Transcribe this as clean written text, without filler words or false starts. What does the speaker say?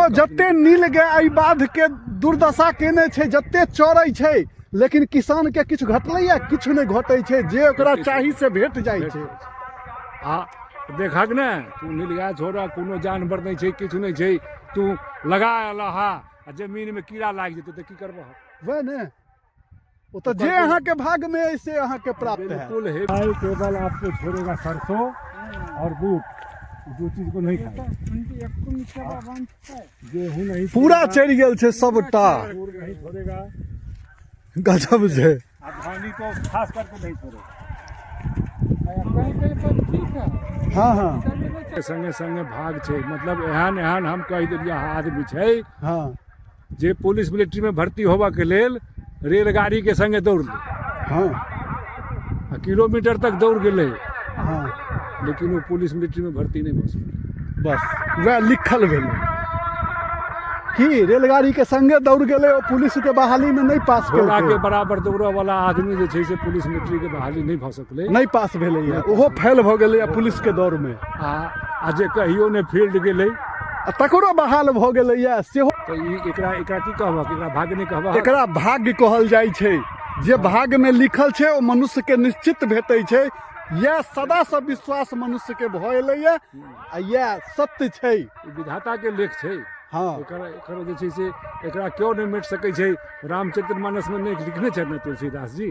ओ जते नील गाय एहि बाध के दुर्दशा केने छै, जते चरै छै, लेकिन किसान के किछु घटलैया? किछु नहि घटै छै। जे ओकरा चाही से भेट जाइ छै। आ देखक ने, तू नीलगाय छोड़, कोनो जानवर नहि छै, किछु नहि छै, तू लगा अयलह आ जमीन मे कीड़ा लागि जेतै तऽ की करबह? वएह ने, ओ तऽ जे अहाँके भाग में अइ से अहाँके प्राप्त है। बिल्कुल है भाई, केवल आपको छोड़ेगा सरसों और बूट, दू चीज को नहीं खाएगा, गेहूं नहीं। पूरा चढ़ि गेल छै सबटा। तूर नहीं छोड़ेगा। गजब छै। आ धानी को खास करके नहीं छोड़ेगा। हँ हँ संगे संगे भाग छै, मतलब एहन एहन हम कहि देलियै आदमी छै जे पुलिस मिलिट्री में भर्ती होबऽ के लेल रेलगाड़ी के संगे दौड़लै आ किलोमीटर तक दौड़ गेलै, लेकिन ओ पुलिस मिलिट्री में भर्ती नहि भऽ सकलै। बस वएह लिखल भेलै कि रेलगाड़ी के संगे दौड़ गेलै, ओ पुलिस के बहाली में नहि पास घोड़ा केलकै। के बराबर दौड़ऽ वाला आदमी जे छै से पुलिस मिलिट्री के बहाली नहि भऽ सकलै। नहि पास भेलैया, ओहो फेल भऽ गेलैया पुलिस के दौड़ में। आ जे कहियो नहि फील्ड गेलै आ तकरो बहाल भऽ गेलैया सेहो। तऽ ई एकरा एकरा की कहबह? एकरा भाग्य नहि कहबह? एकरा भाग्य कहल जाइ छै। जे भाग्य में लिखल छै ओ मनुष्य के निश्चित भेटै छै। इएह सदासँ विश्वास मनुष्य के भऽ एलैया आ इएह सत्य छै। ई विधाता के लेख छै। एकर एकर जे छै से एकरा केओ नहि मेट सकै छै। रामचरित मानस मे नहि लिखने छथि ने तुलसीदास जी?